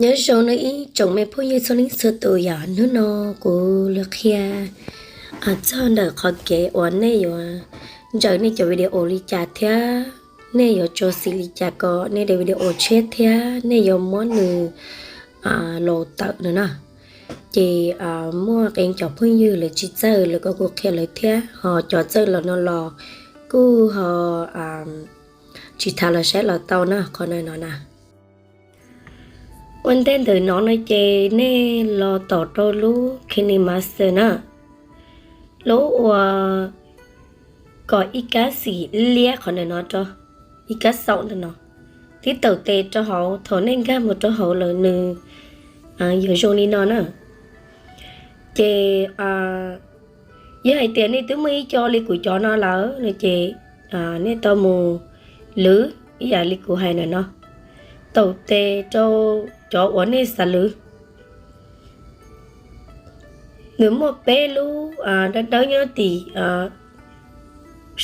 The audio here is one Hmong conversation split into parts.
Nyob zoo no ib tsoom me phooj ywg txhua leej txhua tus, yog hnub no kuv los qhia txog ntawm qhov kev uas nej yuav ntsaws nej cov video li cas thiab nej yuav tso xim li cas kom nej daim video tshiab thiab nej yuav muab nws los tawm no na. Ces muaj qee cov phooj ywg lawv tsis txawj lawv kuj qhia lawv thiab, ho cov txawj los no los kuj ho tsis tas los saib los tau na qhov no no na. Ua ntej ntawm no no ces nej los tom rau lub KineMaster na, lub uas kom ib kab xim liab qhov ntawm no rau, ib kab xaum ntawm no, tib taum tes rau hauv. Thaum nej nkag mus rau hauv lawm nws yuav zoo li no na. Ces yog hais tias nej twb muaj ib co li kuv cov no lawm no ces nej tau mus lwv ib yam li kuv hais ntawm no, taum tes rau cov uas nej xav lwv. Nws muaj peb lub dawb dawb nyob tim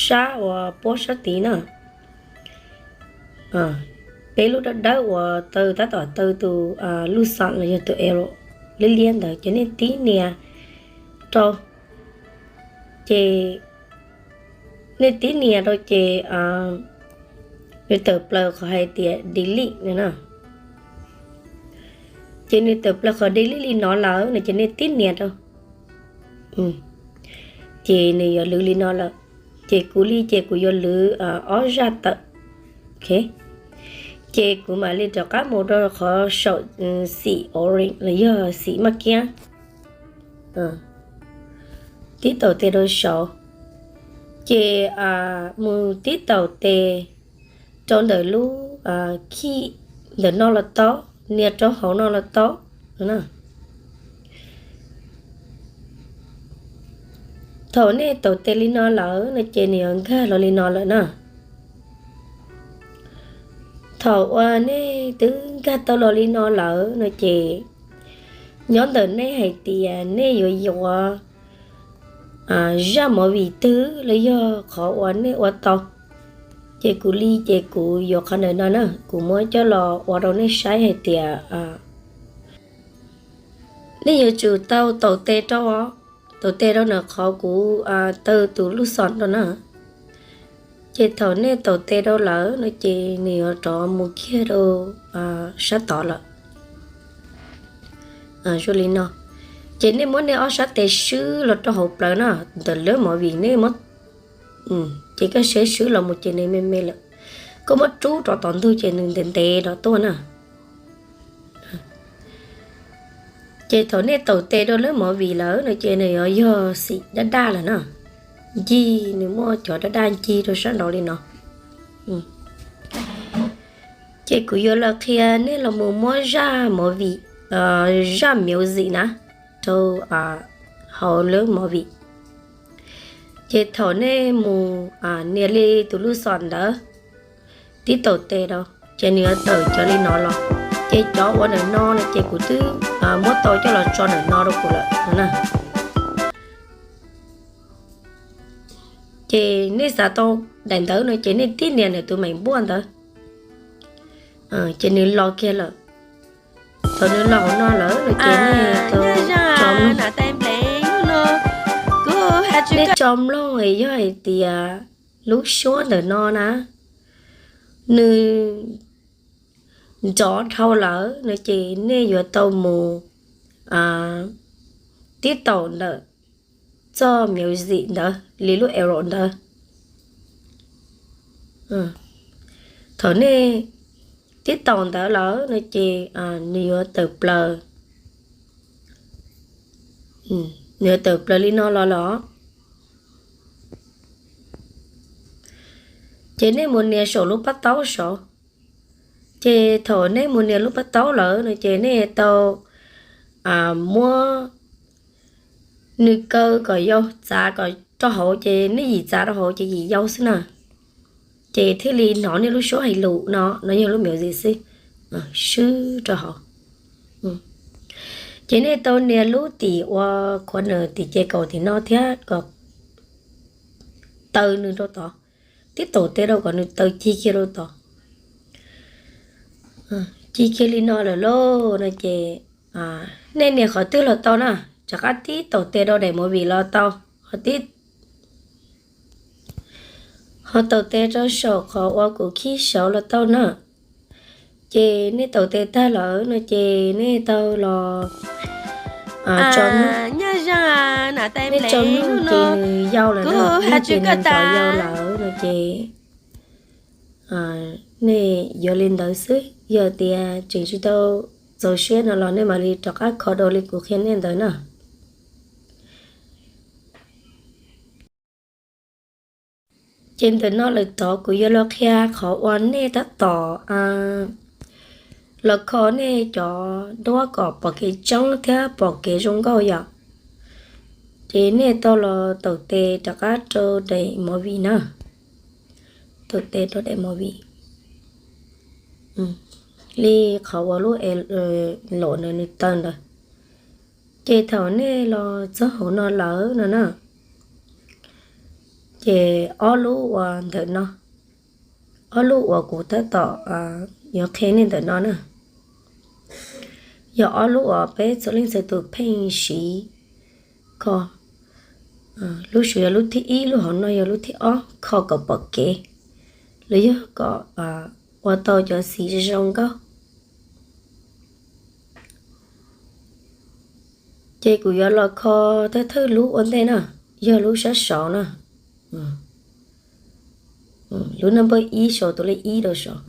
sab uas puab sab tid na. Peb lub dawb dawb uas taw tab tom taw tus lub xom los yog tus arrow liab liab ntawd ces nej tib nias rau, ces nej tib nias rau ces nws tawm plaws qhov hais tias delete no na. Ces nws tawm plaws qhov delete li no lawm no ces nej tib nias rau, ces nws yuav lwv li no lawm. Ces kuv li ces kuv yuav lwv ob zaj tawm. Ces kuv mam li rov qab mus rau qhov saum xim orange los yog xim maj kiab, tib taum tes rau saud, ces mus tib taum tes rau ntawm lub khij ntawm no los tau, nias rau hauv no los tau. Thaum nej taum tes li no lawm no ces nws yuav nkag los li no lawm na. Thaum uas nej twb nkag tau los li no lawm no ces nyob ntawm nej hais tias nej yuav yuav zaj movie twg los yog qhov uas nej ua tau. Ces kuv li ces kuv yuav qhov ntawm no na, kuv muab coj los ua rau nej saib hais tias nej yuav tsum tau taum tes rau, taum tes rau ntawm qhov kuv taw tus lub xom rau na. Ces thaum nej taum tes rau lawm no ces nws yuav rov mus kiag rau sab tod lawm. Zoo li no, ces nej muab nej ob sab tes swb los rau hauv plawv na, ntawm lub movie nej muab, ces koj saib swb los mus ces nws me me lawm. Koj muab rub rau tom ntug ces nws ntev ntev rov tuaj na. Ces thaum nej taum tes rau lub movie lawm no ces nws yuav yog xim daj daj lawm na, ncig, nws muaj cov daj daj ncig rau sab nraud li no. Ces kuv yuav los qhia nej los mus muab zaj movie, zaj music na, rau hauv lub movie. Ces thaum nej mus nias li tus lub xom ntawd, tib taum tes rau, ces nws yuav tawm cov li no los. Ces cov uas ntawm no no ces kuv twb muab tau coj los tso ntawm no rau kuv lawm no na. Ces nej xav tau daim ntawv no ces nej tib nias ntawm tus meem npuaj ntawd, ces nws los kiag lawm. Thaum nws los hauv no lawm no ces nej tau tso mloog, nej tso mloog es yog hais tias lub suab ntawm no na, nws nrov dhau lawm no ces nej yuav tau mus tib taum ntawm txoj music ntawd li lub arrow ntawd. Thaum nej tib taum ntawd lawm no ces nws yuav tawm plaws, nws yuav tawm plaws li no los los. Ces nej mus nias saum lub pab taub saud. Ces thaum nej mus nias lub pab taub lawm no ces nej tau muab nws kaw kom yau, txav kom rau hauv, ces nej yim txav rau hauv ces yim yau xwb na. Ces thiaj li hnov nej lub suab hais lus no, no yog lub music xwb, swb rau hauv. Ces nej tau nias lub tim ua khuav nws tim ces kaum tim no thiab kom taw nws rau tod, tib taum tes rau kom nws taw cig kiag rau tod. Ci kiag li no lawm lauj no ces nej nias qhov twg los tau na, rov qab tib taum tes rau daim movie los tau, ho tib, ho taum tes rau saum qhov uas kuv khib saud los tau na. Ces nej taum tes tag lawm no ces nej tau los tso, nej tso nub ces nws yau lawm na, nub ces nws tso yau lawm no ces nej yuav li ntawd xwb. Yog tias tseem tsis tau txaus siab no los nej mam li rov qab kho dua li kuv qhia nej ntawd na. Ces ntawm no lawm tod kuv yuav los qhia qhov uas nej tab tom los kho nej cov duab kom pom kev tseeb thiab pom kev zoo nkauj yom. Ces nej tau los taum tes rov qab rau daim movie na. Taum tes rau daim movie li qhov uas lub e los na nws taw ntawd. Ces thaum nej los txog hauv no lawm no na, ces ob lub uas ntawm no, ob lub uas kuv tab tom yuav qhia nej ntawm no na, yog ob lub uas peb txhua leej txhua tus pheej siv kho. Lub saud yog lub thib ib, lub hauv no yog lub thib ob, kho kom pom kev los yog kom ua tau cov xim zoo nkauj. Ces kuv yuav los kho thawj thawj lub ua ntej na, yog lub sab saud na. Lub no npawb ib saud, tus lej ib rau saud.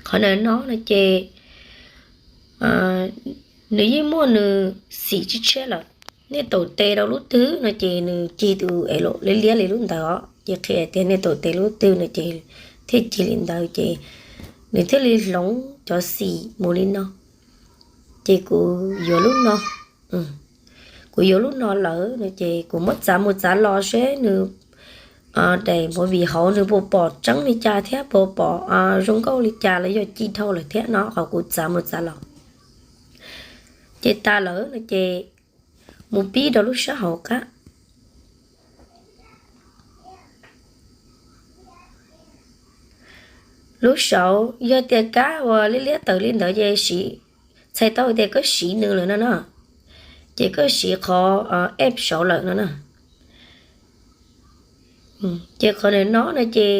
Qhov ntawm no no ces nws yeej muaj nws xim tshiab tshiab lawm. Nej taum tes rau lub twg no ces nws cig tus e los liab liab li lub ntawd os. Ces qhia tias nej taum tes lub twg no ces thiaj cig li ntawd ces nws thiaj li hloov cov xim mus li no. Ces kuv yuav lub no, kuv yuav lub no lawm no ces kuv muab txav mus txav los seb nws daim movie hauv nws puas pom tseeb li cas thiab puas pom zoo nkauj li cas los yog ci dhau lawm thiab no qhov kuv txav mus txav los. Ces tas lawm no ces mus pib rau lub sab hauv qab. Lub saud yog tias kab uas liab liab tawm li ntawd ces siv, txhais tau tias koj siv nws lawm no na, ces koj siv qhov ep saud lawm no na. Ces qhov ntawm no no ces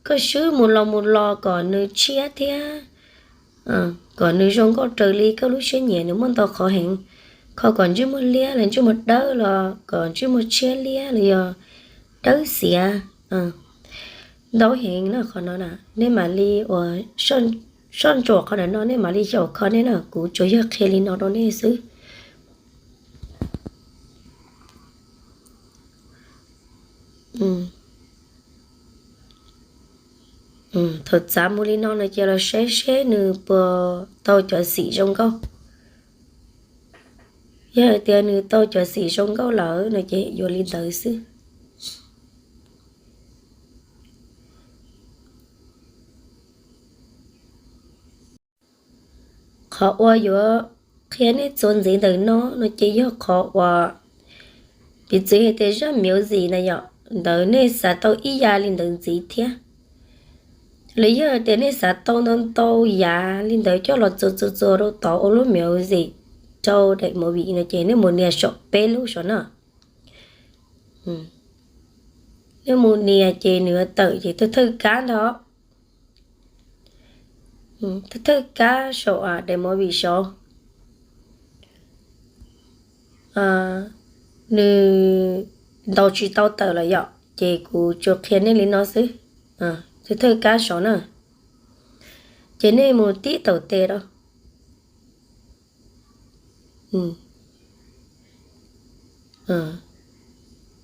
koj swb mus los mus los kom nws tshiab thiab kom nws zoo nkauj raws li koj lub siab nyiam, nws muaj ntau qhov heev, kho kom ntsej muag liab los ntsej muag dawb los kom ntsej muag tshiab liab los yog dawb xiav ntau heev na qhov no na. Nej mam li uas soj ntsuam qhov ntawm no nej mam li xyaum kho nej na, kuv tsuas yog qhia li no rau nej xwb. Thaum txav mus li no no ces los saib seb nws puas tau cov xim zoo nkauj. Yog hais tias nws tau cov xim zoo nkauj lawm no ces yuav li ntawd xwb. Qhov uas yuav qhia nej txuas ntxiv ntawm no no ces yog qhov uas piv txwv hais tias zaj music na yom, ntawd nej xav tau ib yav li ntawd ntxiv thiab, los yog tias nej xav tau ntau ntau yav li ntawd coj los txuas txuas txuas rau tod ua lub music rau daim movie no ces nej mus nias saum peb lub saum na. Nej mus nias ces nws tawm ces thawj thawj kab ntag. Thawj thawj kab saum daim movie saud, nws ntaus tsis tau tawm lawm yom, ces kuv tsuas qhia nej li no xwb. Thawj thawj kab saud na, ces nej mus tib taum tes rau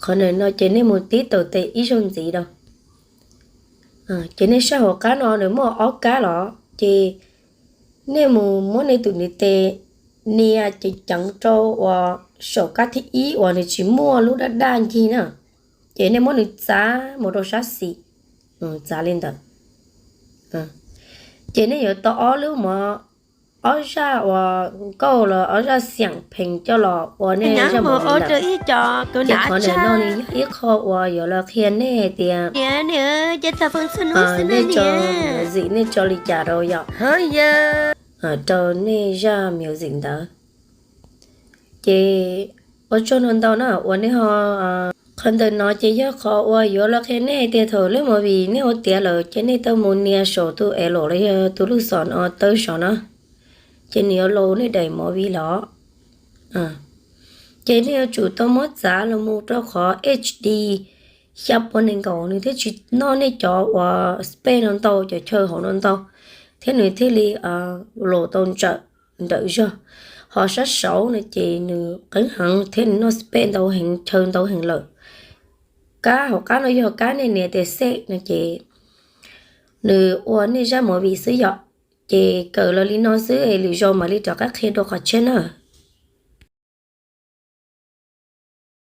qhov ntawm no ces nej mus tib taum tes ib zaug ntxiv rau. Ces nej sab hauv qab no nws muaj ob kab los ces nej mus muab nej tus ntiv tes nias ceev ceev rau uas saum kab thib ib uas nws tsis muaj lub daj daj ncig na, ces nej muab nws txav mus rau sab xis, txav li ntawd. Ces nej yuav tau ob lub mov ob zaj uas nkauj los ob zaj xiam pheem coj los ua nej zaj movie lawm. Ces qhov ntawm no nws yog ib qho uas yuav los qhia nej hais tias nej tso music nej tso li cas rau yom, rau nej zaj music ntawd. Ces ua tsaug ntau ntau na uas nej ho, qhov ntawm no ces yog qhov uas yuav los qhia nej tias thaum lub movie nej ua tiav lawm ces nej tau mus nias saum tus L los yog tus lub xom no taw saum no, ces nws yuav load nej daim movie los. Ces nej yuav tsum tau muab txav los mus rau qhov H D xya pua nees nkaum nws thiaj tsis noj nej cov uas space no ntau, cov chaw hauv no ntau, thiab nws thiaj li load tau ntsawm nrawm zog. Ho sab saud no ces nws qeeb heev thiab nws noj space ntau heev, chaw ntau heev lawm. Kab hauv qab no yog kab nej nias tias save no ces nws ua nej zaj movie xwb yom. Ces kawm los li no xwb es lwm zaus mam li rov qab qhia dua qhov tshiab na.